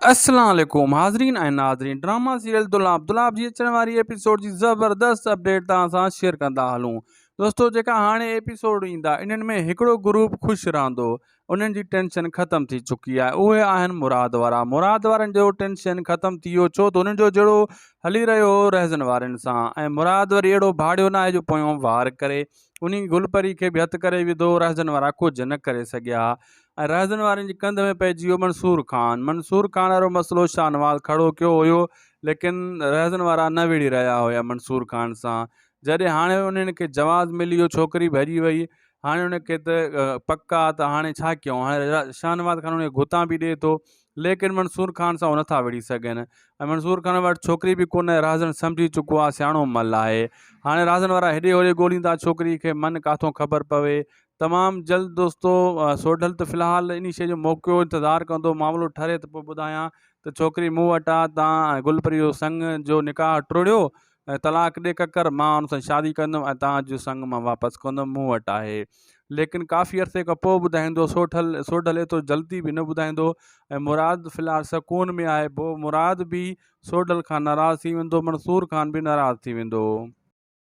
السلام عليڪم حاضرين ۽ ناظرين ڊراما سيريل دولاب دولاب جي اچڻ واري ايپيسوڊ جي زبردست اپڊيٽ توهان سان شيئر ڪندا هلون دوستو جيڪا هاڻي ايپيسوڊ ايندا انهن ۾ هڪڙو گروپ خوش رهندو انهن جي ٽينشن ختم ٿي چڪي آهي اهي آهن مراد وارا مراد وارن جو ٽينشن ختم ٿي ويو ڇو ته انهن جو جهڙو هلي رهيو هو رهزن وارن سان ۽ مراد وري اهڙو ڀاڙيو نه آهي جو پويون وار ڪري انهي گل پري کي به هٿ ڪري وڌو، رهزن وارا ڪجهه نه ڪري سگهيا ۽ رهزن وارن جي ڪنڌ ۾ پئجي ويو منصور خان. منصور خان وارو مسئلو شاهنواز کڙو ڪيو هيو ليڪن رهزن وارا نه وڙهي رهيا هيا منصور خان سان. جڏهن هاڻي انهن کي جواز ملي ويو ڇوڪري ڀڄي وئي هاڻي ان کي ته پڪ آ ته هاڻي ڇا ڪيون هاڻي شاهنواز خان ان کي گهتان به ڏئي ٿو ليڪن منصور خان سان هو نٿا وڙهي سگهن ۽ منصور خان وٽ ڇوڪري به ڪونه رازن سمجهي چڪو آهي سياڻو مل آهي هاڻي رازن وارا هيڏي هوڏي ڳوليندا ڇوڪري کي من ڪاٿو خبر پوي تمام جلد دوستو سوڍل ته في الحال انهي شيء جو موقعو انتظار ڪندو معاملو ٺري ته پوء ٻڌايان ته ڇوڪري مون وٽ آ تان گل پري جو سڱ جو نڪاح ٽوڙيو ۽ طلاق ڏي ڪڪر مان ان سان شادي ڪندم ۽ تان جو سڱ مان واپس ڪندم مون وٽ آهي ليڪن ڪافي عرصي کان پوء ٻڌائيندو سوڍل سوڍل ايترو جلدي به نه ٻڌائيندو ۽ مراد في الحال سڪون ۾ آهي پوء مراد به سوڍل کان ناراض ٿي ويندو منصور خان به ناراض ٿي ويندو.